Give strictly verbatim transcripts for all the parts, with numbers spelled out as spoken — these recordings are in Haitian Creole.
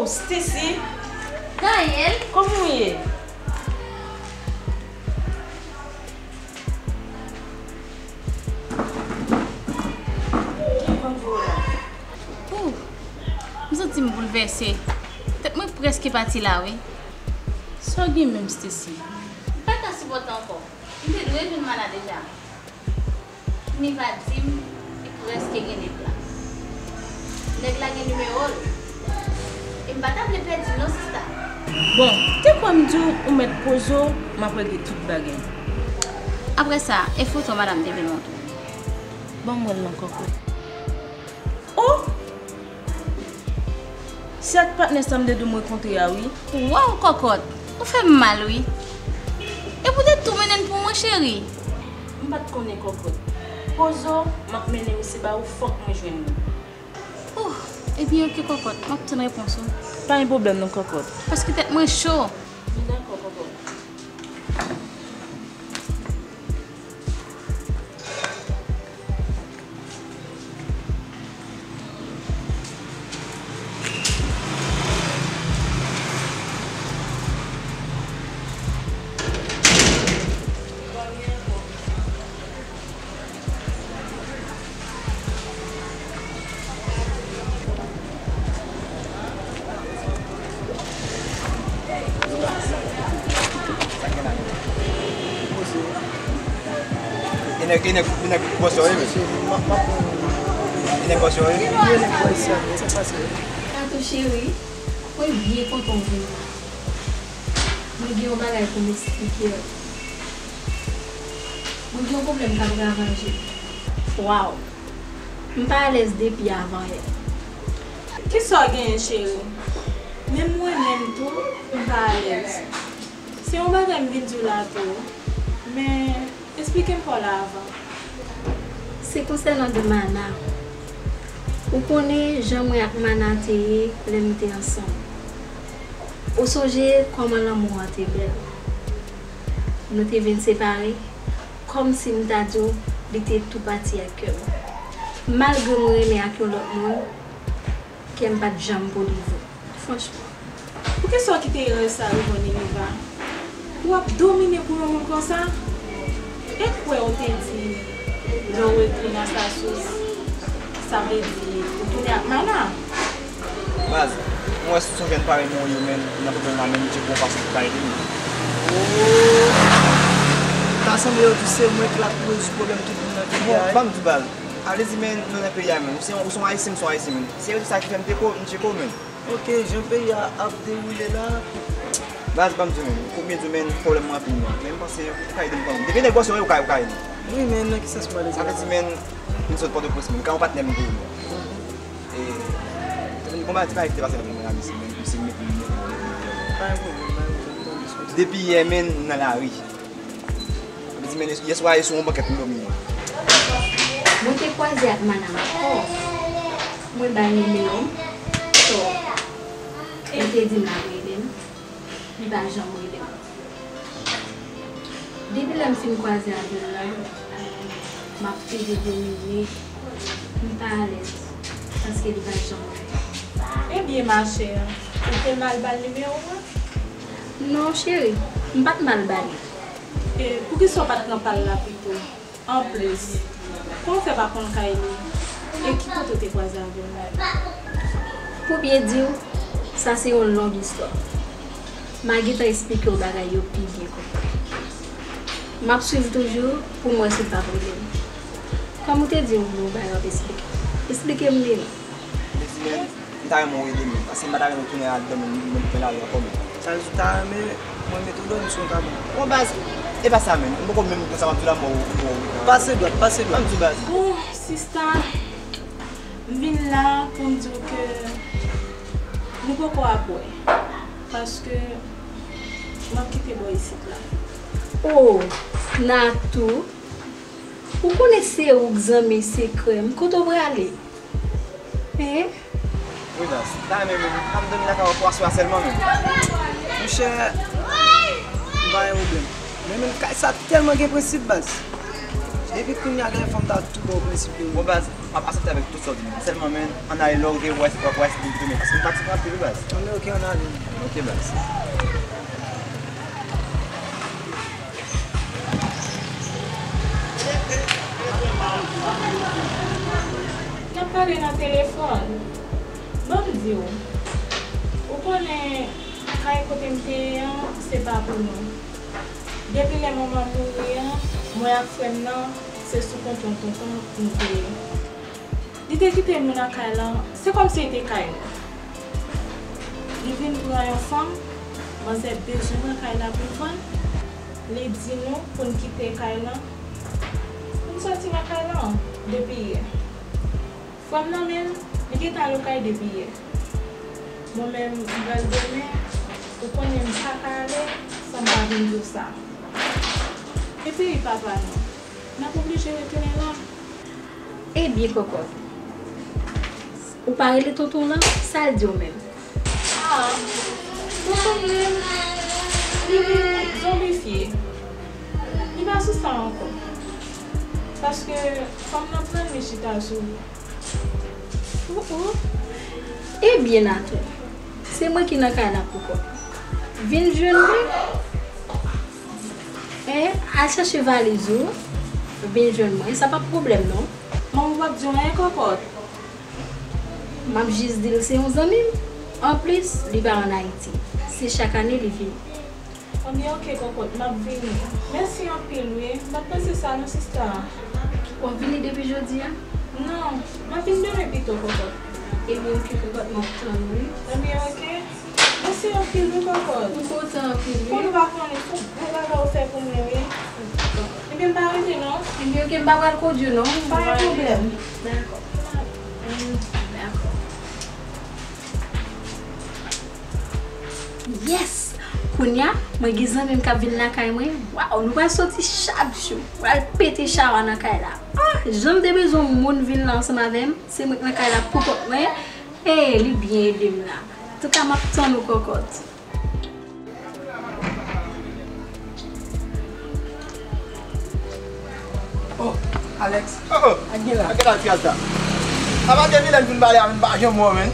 Oh, Stacy! Gaëlle! Kòman w ye? Ooh, m santi m boulvèse. Tèt mwen prèske pati la, wi. Sa w gen menm, Stacy? M pa ka sipòte ankò. M te dwe jwenn Mana deja. Niva di m li prèske gen nèg la. Nèg la gen nimewo l. E m pa ta vle pèdi l non, sista. Bon, te kwè m di w ou mèt poze w, m ap regle tout bagay. Apre sa, e foto madanm te vin montre w? Ban m wè l non, kòkòt. Oh! Se ak patnè sa m te di w m rekontre a, wi. Waw, kòkòt! Ou fè m mal, wi. Epi w te tou mennen l pou mwen, cheri. M pa t konnen, kòkòt. Poze w, m ap mennen misye ba ou, fòk mwen jwenn li. Oh, ebyen, oke, kòkòt. M ap tann repons ou. Pa gen pwoblèm non, kòkòt. Paske tèt mwen cho. Dakò, kòkòt. E nèg, e nèg, e nèg bòs yo ye, men. E nèg bòs yo ye. Tatou cheri, mwen byen kontan w vin la. Mwen gen yon bagay pou m eksplike w. Mwen gen yon pwoblèm k ap ravaje m. Waw! M pa alèz depi avanyè. Kisa w genyen, cheri? Menm mwen menm tou, m pa alèz. Se yon bagay m vin di w la tou. Men, eksplike m pa w la avan. Se konsènan de Mana. Ou konnen jan mwen ak Mana te ye lè nou te ansanm. Ou sonje kòman lanmou an te bèl? Nou te vin separe, kòmsi m ta di w li te tou pati ak kè m. Malgre mwen renmen ak yon lòt moun, kè m pa t janm pou li vre. Franchman. Poukisa w kite erè sa rive w, Niniva? Pou w ap domine pou yon moun konsa? E kwè w te di, lè w retounen a Sasous, sa vle di ou tounen ak Mana? Baz, mwen wè si w sonje n pa renmen w yo, men nan pwoblèm la, men Djeko yon fason pou ka ede m. Ta sanble yo di se mwen ki la pou rezoud pwoblèm tout moun nan peyi a. Bon, ban m di w, baz. A vle di, men, nou nan peyi a, men. Ou se yon, ou se yon Ayisyen, m se yon Ayisyen, men. Se rezon sa ki fè m Djeko, m Djeko, men. Ok, jan peyi a ap dewoule la. Baz, ban m di w, men, ou byen di w, men, pwoblèm mwen anpil, men. Men m panse ou ka ede m kanmenm. Depi nèg bòs yo, ou ka, ou ka ede m. Wi, men nan ki sans ou pale sa? Sa vle di, men, m sot Pòtoprens, men, ka yon patnè m te ye, men. E, se vin konba, ti bagay ki te pase nan mwen la, misye, men, misye met m, met m, met m. Pa gen pwoblèm, pa gen pwoblèm, m tande sa. Depi yè, men, m nan lari. Li di, men yèswa e sou yon bankèt m dòmi. Mwen te kwaze ak Mana ankò. Mwen ba l nimewo m. So, li te di l ap rele m. Li pa janm rele m. Depi lè m fin kwaze avè l la, m ap pede domine. M pa alèz, paske li pa janm rele m. Ebyen, machè, ou te mal ba l nimewo w? Non, cheri, m pa t mal ba li. E poukisa w pa t pran pa l la pito? Anplis, kòman w fè pa konn kay li? E ki kote w te kwaze avè l? Pou byen di w, sa se yon long istwa. M a gentan eksplike w bagay yo pi byen konsa. M ap swiv toujou pou m wè si l p ap rele m. Kòm ou te di w gen yon bagay w ap eksplike, eksplike m li non. Li di, men, m ta renmen w ede m, paske m pa ta renmen w tounen al dòmi nan lari ankò, men. Sa vle di w ta renmen mwen mete w dòmi sou yon kabann? Bon, baz, e pa sa, men. M poko menm konsa m ap di w la, mò, mò. Pase dwat, pase dwat. Ban m di w, baz. Bon, sista, m vin la pou m di w ke nou poko ap wè. Paske m ap kite bò isit la. Oh, Natou, ou konnen se ou k zanmi sekrè m. Kote w prale? Hein? Wi, baz. M ta renmen menm, pa m dòmi lakay ou pou aswè a sèlman menm. Monchè, m pa gen pwoblèm. Men menm kay sa tèlman gen prensip, baz. Depi kounye a, dèyè fanm ta tou ba w prensip yo. Bon, baz, M ap aksepte avèk tout sa w di m. Sèlman, men, ann ale lè w rive, w wè, w wè si m tounen. Paske m fatige anpil, wi, baz. Anben, oke, ann ale. Oke, baz. N ap pale nan telefòn. Ban m di w, ou konnen kay kote m te ye an, se pa pou nou. Depi lè manman m mouri an, mwen ak frè m nan, se sou kont yon tonton nou te ye. Li te kite nou nan kay lan, se kòmsi li te kay nou. Li vin pran yon fanm, manzè bezwen pran kay la pou l vann. Li di nou pou n kite kay lan, pou n soti nan kay lan depi yè. Frè m nan menm, li gentan al okay depi yè. Mwen menm, m pral demen, ou konnen m pa ka ale san m pa vin di w sa. E peyi papa nou, n ap oblije retounen la. Ebyen, kòkòt, ou pa rele tonton w lan? Sa l di w menm? Ah, tonton m menm, li vin zonbifye. Li pa sou sa ankò. Paske fanm nan pran li chita sou li. Ou, ou. Ebyen, Natou, se mwen ki nan kay la pou kòkòt. Vin jwenn mwen. Hein, al chache valiz ou, vin jwenn mwen. Sa p ap pwoblèm, non. Manman w p ap di w anyen, kòkòt. M ap jis di l se yon zanmi m. Anplis, li pa ann Ayiti. Se chak ane li vini. Anben, oke, kòkòt, m ap vini. Mèsi anpil, wi. M pa t panse sa, non, sista. W ap vini depi jodi a? Non, m ap vin demen pito, kòkòt. Ebyen, oke, kòkòt, m ap tann ou, wi. Anben, oke. Mèsi anpil, wi, kòkòt. M kontan anpil, wi. Pou nou pa konnen, se yon gwo bagay ou fè pou mwen, wi. Ebyen, m pa rete, non. Ebyen, oke, m pa pral kondi w, non. Pa gen pwoblèm. Dakò. Dakò. Yes! Kounye a, mwen gen zanmi m k ap vin lakay mwen. Waw, nou pral soti chak jou. Pral pete chawa nan kay la. Ah, jan m te bezwen yon moun vin la ansanm avè m, se mwen k nan kay la pou kont mwen. Hey, li byen ede m la. Antouka, m ap tann ou, kòkòt. Oh, Alex. Oh, oh. Ak gen la. Ak gen la, ti Asta. Apa depi lè n fin pale a, m pa janm wè w, menn.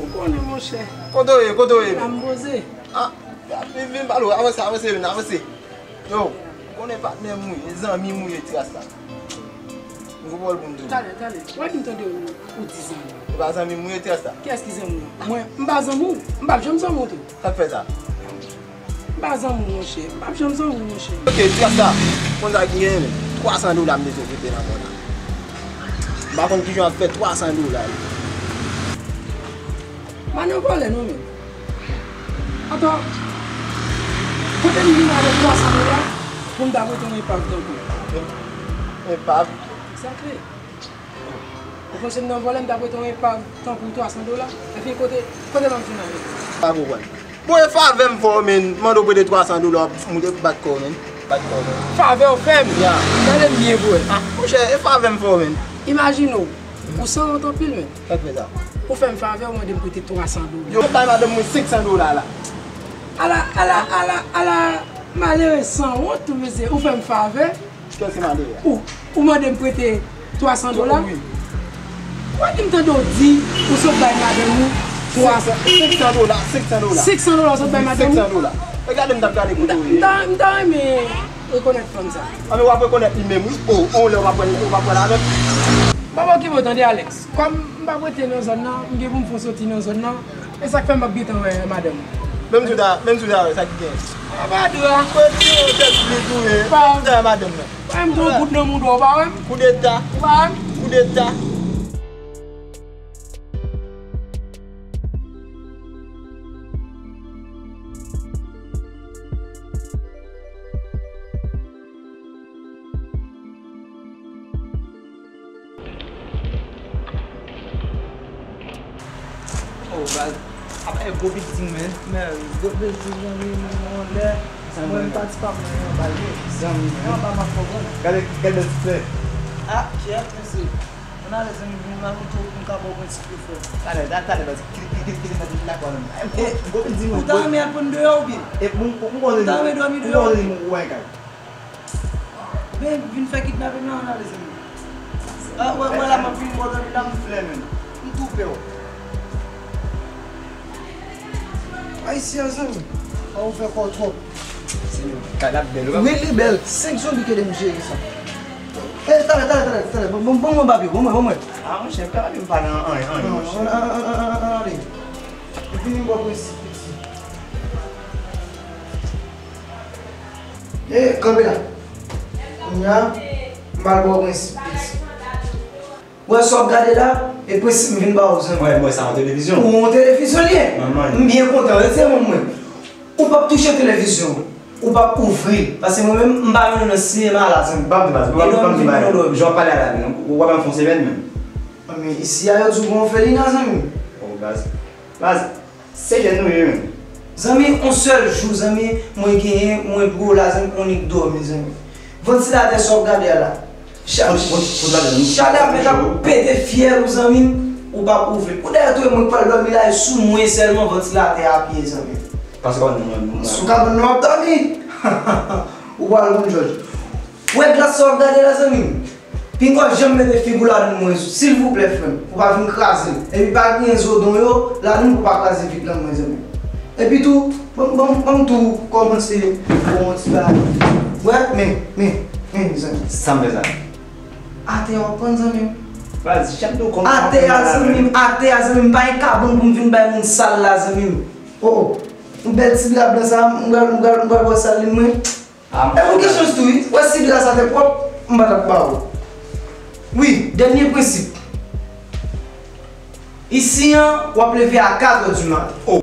Ou konnen, monchè. Kote w ye, kote w ye? La m poze. Ah, vin, vin pale w. Avanse, avanse, menn, avanse. Yo, ou konnen patnè m ou ye, zanmi m ou ye, ti Asta. M gon pawòl pou m di w. Talè, talè. Ou pa di m tande ou, ou di zanmi. Ou pa zanmi m ou ye, ti Asta. Kiyès ki zanmi w? Mwen, m pa zanmi w. M p ap janm zanmi w tou. Sa k fè sa? M pa zanmi w, monchè. M p ap janm zanmi w, monchè. Oke, ti Asta, konn sa ki genyen, men. Twa san dola m bezwen prete nan mòn nan. M pa konn kijan w ap fè twa san dola yo. M pa nan vòlè non, men. Atò, kote m vin avèk twa san dola pou m ta prete yon epav tankou w? Epav? Egzakte. Ou panse m nan vòlè, m ta prete yon epav tankou twa san dola? Epi kote, kote m ap jwenn avè l? Pa konprann. Bon, e favè m fè w, menn. Mande w prete twa san dola, w ap moute bat kò w, menn. Bat kò w, menn. Favè w fè m? Ya. Tande m byen pou wè. Ah, monchè, e favè m fè w, menn. Imajine w, ou sanwont anpil, menn. Sa k fè sa? Ou fè m favè, ou mande m prete twa san dola. Yo, bay madanm mwen senk san dola la. Ala, ala, ala, ala, malere sanwont ou, mesye, ou fè m favè. Kiyès ki mande a? Ou, ou mande m prete twa san dola? Wi. Ou pa di m tande w di ou sot bay madanm ou twa san. Senk san dola, senk san dola. Senk san dola w sot bay madanm ou? Senk san dola. E gade m t ap gade kote w ye. M ta, m ta renmen rekonèt fanm sa. Anben w ap rekonèt li menm wi. O, on lè w ap wè l, w ap wè l avè m. Bon, oke, bon, tande, Alex. Kòm m pa p rete nan zòn nan, m gen pou m fè yon soti nan zòn nan. E sa k fè m p ap gentan wè madanm ou. Menm si w ta, menm si w ta wè, sa ki gen? Apa dra. Mwen di w tèt li tou ye. Pa. Ou ta wè madanm nan. Pa m gon bout nan mouda w, pa wè m? Koudeta. Ou pa wè m? Koudeta. Oh, baz. Apa e gwo bilding, men. Men, gwo bilding, zanmi, men, yon lè. Mwen, m pati pa mwen, yon bal, men. Zanmi, men. Yon anba m ap fò, bon. Gade, gade bèl ti flè. Ah, kèt, mesye. Ann ale, zanmi, vin la, nou tou, nou ka ba w yon ti pe flè. Talè, talè, baz. Kite, kite, kite, kite, kite lakwa, men. E, gwo bilding, men. Ou ta renmen al pran deyò, oubyen? E, bon, bon, bon, ou ta renmen dòmi deyò, oubyen? Ou wè kay. Ben, vin fè kidnaping la, ann ale, zanmi. Ah, wè, wè, la, m ap vin bò, zanmi, la, m flè, menm. M tou pè w. Ayisyen, zanmi, fò ou fè kò twòp. Se kay la bèl, wi. Wi, li bèl. Senk zonbi k ede m jere sa. Eh, talè, talè, talè, talè. Bon, bon, bon, bon, papye, bon, bon, bon. Ah, monchè, pa di m pa nan anyen, anyen, monchè. An, an, an, an, an, ale. Vini m ba w prensip, piti. Eh, kanpe la. Kounya, m pral ba w prensip, piti. Wè sa w ap gade la, e prensip m vin ba w, zanmi. Wè, wè, sa yon televizyon. Ou yon televizyon li ye. Manman. M byen kontan, retire men mwen. Ou p ap touche televizyon. Ou p ap ouvri l. Paske mwen menm, m pa renmen nan sinema la, zanmi. Ban m di baz, ban m di baz. Jan w ap pale a la, ou w ap fè yon semèn menm. Men isi a yo di w gen òfelina, zanmi. Oh, baz. Baz, se jèn nou ye, menm. Zanmi, yon sèl jou, zanmi, mwen genyen, mwen dwe w la, zanmi, on nik dòmi, zanmi. Vantilatè sa w ap gade a la. Cha-, chalè ap mèt ap pete fyèl ou, zanmi m, ou p ap ouvri l. Pou dèyè tou, mwen k pral dòmi la, e sou mwen sèlman vantilatè a apiye, zanmi m. Paske w nan mwen. Si w ka ban m nan w ap dòmi. Ou pral konn jòj. Wè glas sa w ap gade la, zanmi m. Pinga w janm mete figi w ladan l mwen, silvouplè, frè m. Pou w pa vin kraze l. Epi pa gen zodon yo ladan l pou w pa kraze vit lan mwen, zanmi m. Epi tou, ban m, ban m, ban m tou kòmanse bon ti bagay. Wè, men, men, men, zanmi. Sa m fè sa? Atè a w ap pran, zanmi m. Vas-y, chèf nou konn. Atè a, zanmi m, atè a, zanmi m, pa gen kabann pou m vin bay moun sal la, zanmi m. Oh, oh. Yon bèl ti dra blan sa, m pral, m pral, m pral ba w sal li mwen. Ah, e pou gen chans tou, wi. Wè, si dra sa te pwòp, m pa t ap ba w. Wi, dènye prensip. Isi an, w ap leve a kat è di maten. Oh,